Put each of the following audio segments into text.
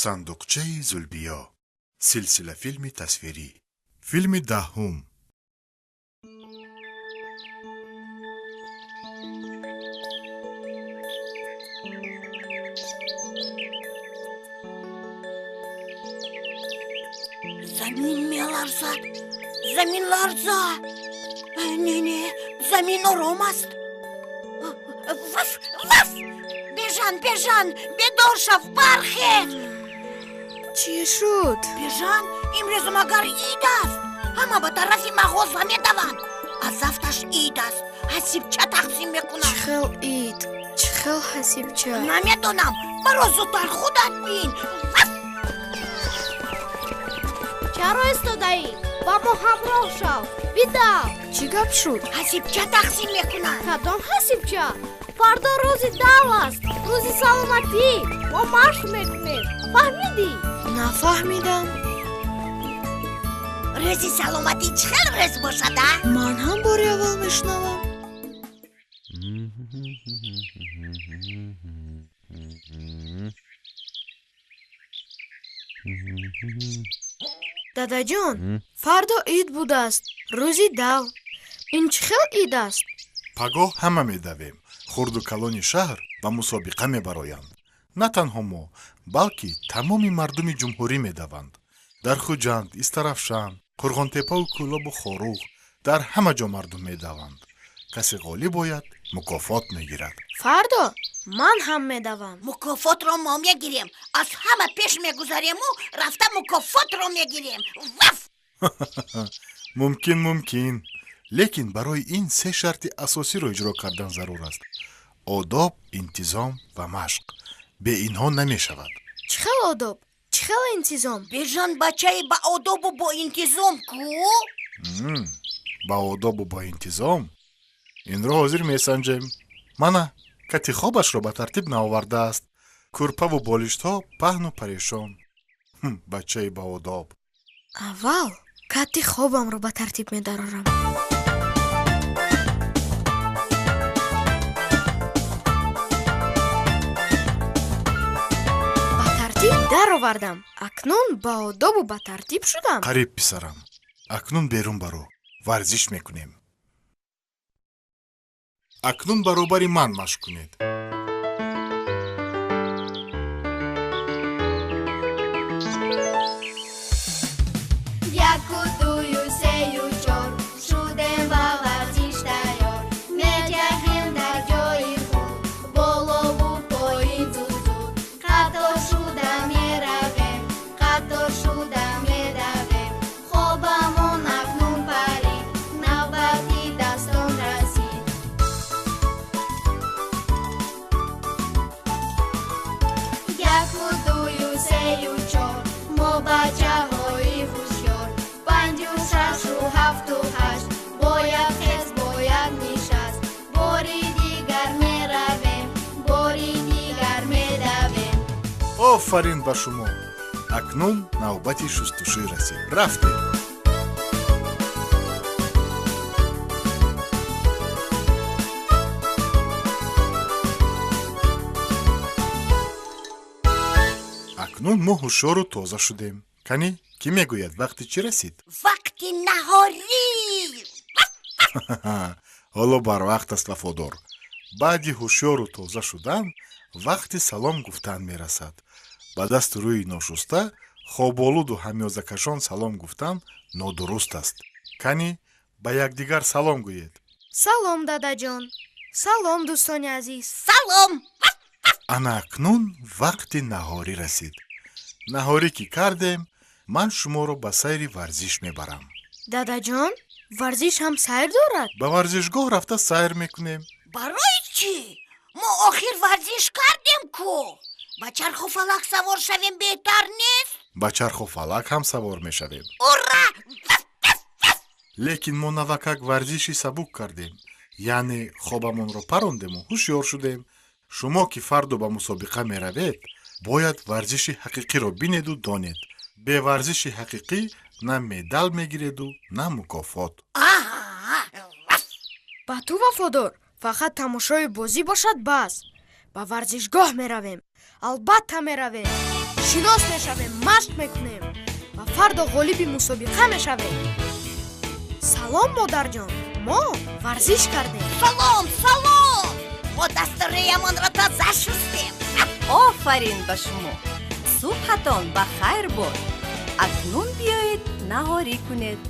Сандуқчаи Зулбиё, силсилафилми тасвирӣ, филми 10-ум. Замин меларзад, замин ларза. Не, не, замин ором аст. Ваф, ваф! Бежан, Бежан, бедор шав, бархез! Чӣ шуд? Бежан, имрӯз магар ид аст? Ҳама ба тарафи мағоза медаванд. Аз афташ ид аст, ҳасибча тақсим Чӣ мекунанд. Хел ид? Чӣ хел ҳасибча? Намедонам, баро, зудтар худат бин. Ваф! Чаро истодаӣ? Ба мо ҳамроҳ шав, бидав. Чӣ гап шуд? Ҳасибча тақсим мекунанд. Кадом ҳасибча? Фардо рӯзи дав аст, рӯзи саломатӣ. Мо машқ мекунем, фаҳмидӣ? Нафаҳмидам. Рӯзи саломатӣ чӣ хел рӯз бошад, а? Ман ҳам бори аввал мешунавам. Дадаҷон, фардо ид будааст, рӯзи дав. Ин чӣ хел ид аст? Пагоҳ ҳама медавем. Хурду калони шаҳр ба мусобиқа мебароянд. На танҳо мо, балки тамоми мардуми ҷумҳурӣ медаванд. Дар Хуҷанд, Истарафшан, Қурғонтеппаву Кӯлобу Хоруғ, дар ҳама ҷо мардум медаванд. Касе ғолиб ояд, мукофот мегирад. Фардо ман ҳам медавам. Мукофотро мо мегирем. Аз ҳама пеш мегузарему рафта мукофотро мегирем. Ваф! Мумкин, мумкин, лекин барои ин се шарти асосиро иҷро кардан зарур аст: одоб, интизом ва машқ. Бе инҳо намешавад. Чӣ хел одоб, чӣ хел интизом? Бежан бачаи баодобу боинтизом ку. Баодобу боинтизом, инро ҳозир месанҷем. Мана, кати хобашро ба тартиб наовардааст, кӯрпаву болиштҳо паҳну парешон. Бачаи баодоб. Аввал кати хобамро ба тартиб медарорам. Ба тартиб даровардам. Акнун баодобу ба тартиб шудам. Қариб, писарам. Акнун берун баро, варзиш мекунем. Акнун баробари ман машқ кунед. Яку, дую, сею, чор, шудем ба варзиш тайёр. Меҷаҳем дар ҷои худ, болову поин зуд-зуд. Қатор шуда меравем, қатор шуда медавем. Хобамон акнун парид, навбати дастон расид. Яку, дую, сею, чор, мо бачаҳои ҳушёр. Панҷу, шашу, ҳафту, ҳашт, бояд хез, бояд нишаст. Бори дигар меравем, бори дигар медавем. Офарин ба шумо! Акнун навбати шустушӯй расид. Рафтем. Акнун мо ҳушёру тоза шудем. Канӣ, кӣ мегӯяд, вақти чӣ расид? Вақти наҳорӣ. Ҳоло барвақт аст, Вафодор. Баъди ҳушёру тоза шудан вақти салом гуфтан мерасад. Ба дасту рӯи ношуста, хоболуду ҳамёзакашон салом гуфтан нодуруст аст. Канӣ, ба якдигар салом гӯед. Салом, дадаҷон. Салом, дӯстони азиз. Салом. Ана акнун вақти наҳорӣ расид. Наҳорӣ ки кардем, ман шуморо ба сайри варзиш мебарам. Дадаҷон, варзиш ҳам сайр дорад? Ба варзишгоҳ рафта сайр мекунем. Барои чӣ? Мо охир варзиш кардем ку. Ба чарху фалак савор шавем беҳтар нест? Ба чарху фалак ҳам савор мешавем. Ура! Лекин мо навакак варзиши сабук кардем, яъне хобамонро парондему ҳушёр шудем. Шумо ки фардо ба мусобиқа меравед, бояд варзиши ҳақиқиро бинеду донед. Бе варзиши ҳақиқӣ на медал мегиреду, на мукофот. Аҳа. Ба ту, Вафодор, фақат тамошои бозӣ бошад, бас. Ба варзишгоҳ меравем, албатта меравем. Шинос мешавем, машқ мекунем ва фардо ғолиби мусобиқа мешавем. Салом, модарҷон, мо варзиш кардем. Салом, салом! Мо дасту рӯямонро тоза шустем. Офарин ба шумо! Субҳатон ба хайр бод. Акнун биёед наҳорӣ кунед.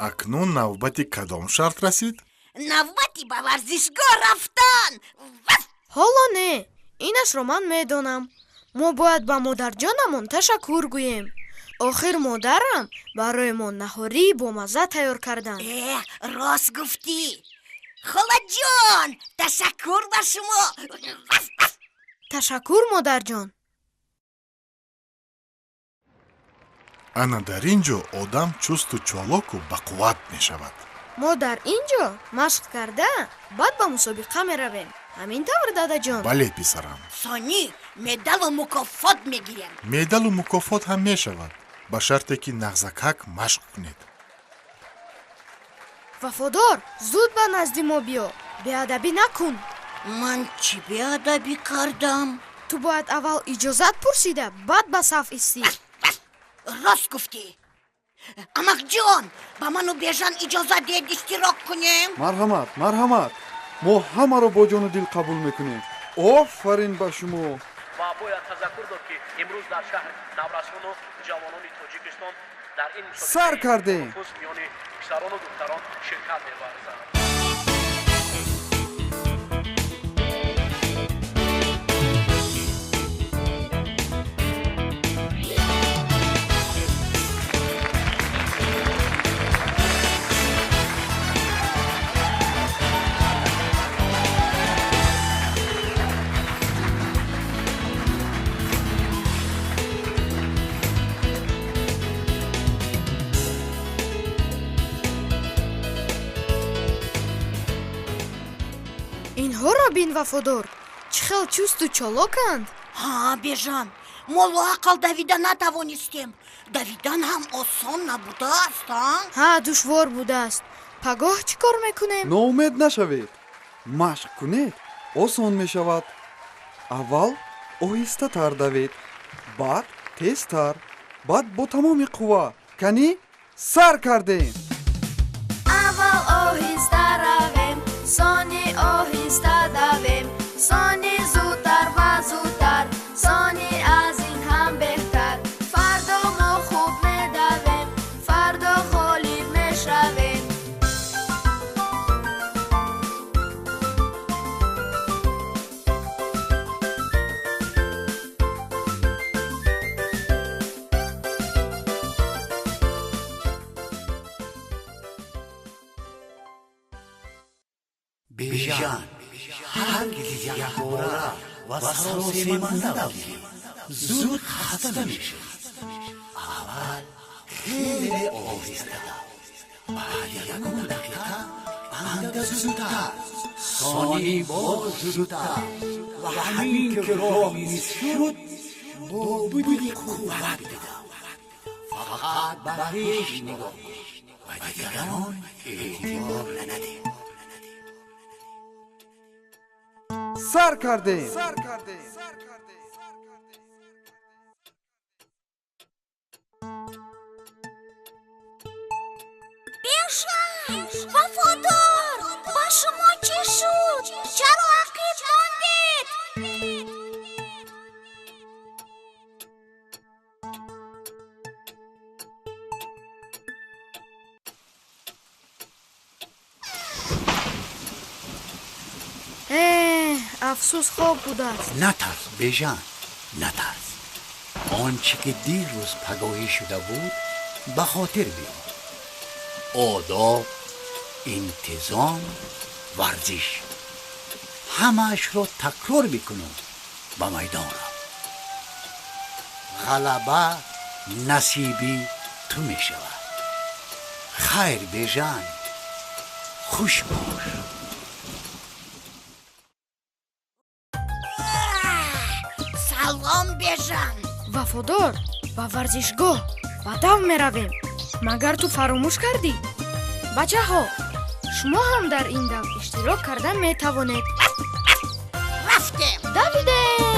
Акнун навбати кадом шарт расид? Навбати ба варзишгоҳ рафтан. Ҳоло не, инашро ман медонам. Мо бояд ба модарҷонамон ташаккур гӯем. Охир модарам барои мо наҳории бомазза тайёр карданд. Рост гуфтӣ. Холаҷон, ташаккур ба шумо. Ташаккур, модарҷон. Ана дар ин ҷо одам чусту чолоку бақувват мешавад. Мо дар ин ҷо машқ карда, баъд ба мусобиқа меравем. Ҳамин тавр, дадаҷон? Бале, писарам. Сонӣ медалу мукофот мегирем. Медалу мукофот ҳам мешавад, ба шарте ки нағзакак машқ кунед. Вафодор, зуд ба назди мо биё. Беадабӣ накун. Ман чӣ беадабӣ кардам? Ту бояд аввал иҷозат пурсида, баъд ба саф истӣ. Рост гуфтӣ. Амакҷон, ба ману Бежан иҷозат диҳед иштирок кунем? Марҳамат, марҳамат. Мо ҳамаро бо ҷону дил қабул мекунем. Офарин ба шумо. Ва бояд тазаккур дод, ки имрӯз дар шаҳр наврасону ҷавонони Тоҷикистон дар ин сар кардем. Миёни писарону духтарон ширкат меварзанд. Инҳоро бин, Вафодор, чӣ хел чусту чолоканд. Ҳа, Бежан, мо лоақал давида натавонистем. Давидан ҳам осон набудааст, а? Ҳа, душвор будааст. Пагоҳ чӣ кор мекунем? Ноумед нашавед. Машқ кунед, осон мешавад. Аввал оҳистатар давед, баъд тезтар, баъд бо тамоми қувва. Канӣ, сар кардем. Аввал оҳиста равем, сони оҳиста давем, сони зудтар ва зудтар, сони аз ин ҳам беҳтар. Фардо мо хуб медавем, фардо ғолиб мешавем. Бежан, ҳаргиз якбора ва саросема надавидем. Зуд хаста мешавӣ. Аввал хеле оҳиста дав, баъд ягон дақиқа андак зудтар, сони боз зудтар ва ҳамин ки роҳ нисф шуд, бо буди қувват бидав. Фақат ба пеш нигоҳ кун ва дигарон эътибор надеҳ. Сар кардем. Бежан, Вафодор, ба шумо чӣ шуд? Чаро ақиб мондед? Афсӯс, хоб будааст. Натарс, Бежан, натарс. Он чӣ ки дирӯз пагоҳӣ шуда буд, ба хотир биёр. Одоб, интизом, варзиш. Ҳамаашро такрор мекунам, ба майдон рав. Ғалаба насиби ту мешавад. Хайр, Бежан, хуш бош. Салом, Бежан. Вафодор, ба варзишгоҳ ба дав меравем. Магар ту фаромӯш кардӣ? Бачаҳо, шумо ҳам дар ин дав иштирок карда метавонед. Рафтем. Давидем.